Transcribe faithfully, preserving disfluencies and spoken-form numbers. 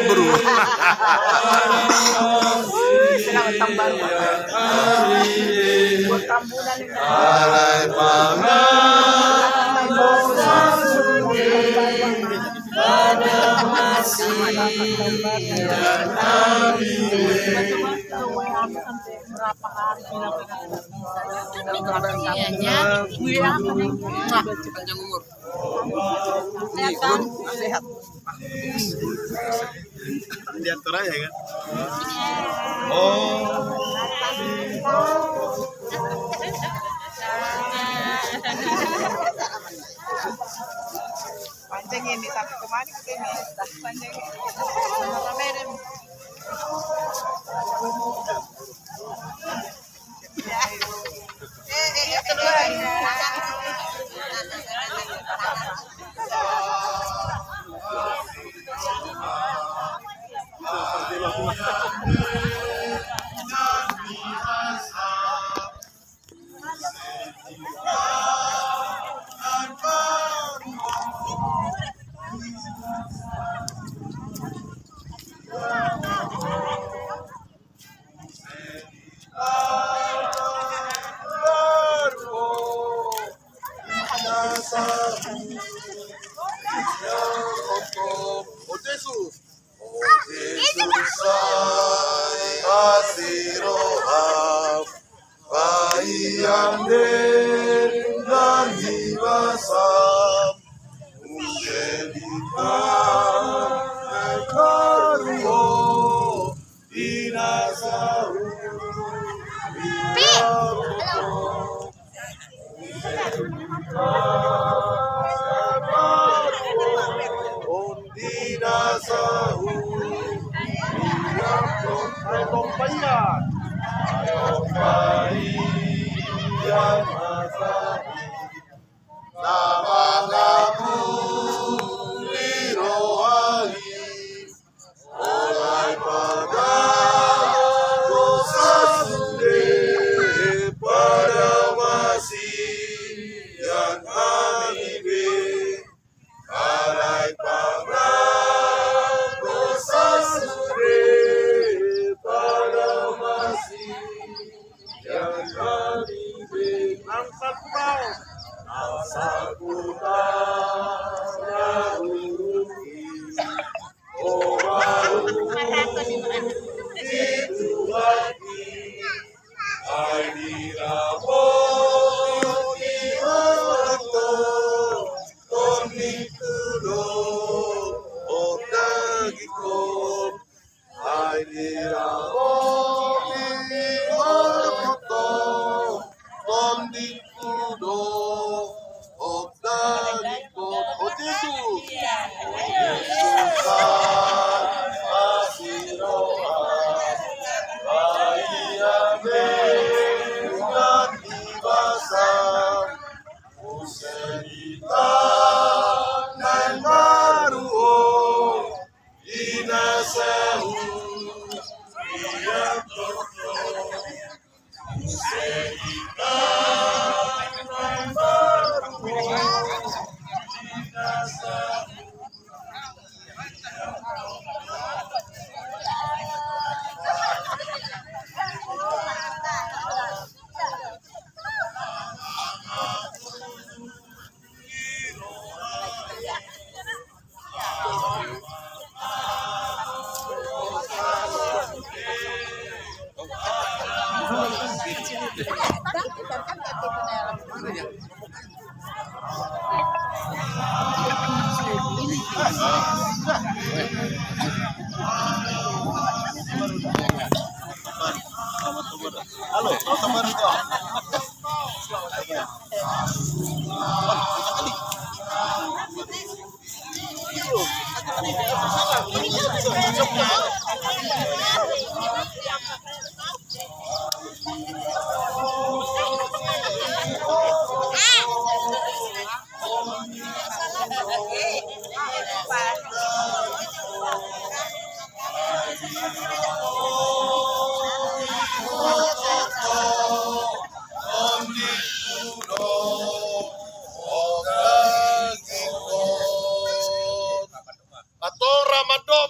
Bro. Selamat tahun baru. Buat kambunan ini. Alai pangan dosa sude pada masih. Berapa hari kita. Iya, ya. Panjang umur. Sehat, kan? Sehat. Diatur aja, kan? Oh. Panjang ini, sampai kemana kita ini? Panjang ini. O Jesus. O Jesus, sai asi roham, paiham denggan ni basam, use di tangan baru on. Nama ngamu ni roha i. Alai pangan dosa sude pada masih, hami be. Alai pangan dosa sude pada masih, hami be. Nang saputau. Nang saputau na uruk i. O baru di Tuhan i, ai di rabot ni holong, tondingku do, o dagingku. Ai di rabot ni holong, tondingku do, o dagingku. O Jesus. O Jesus, sai asi roham, paiham denggan ni basam, use di tangan baru on. Halo, halo, halo. Ator ma do.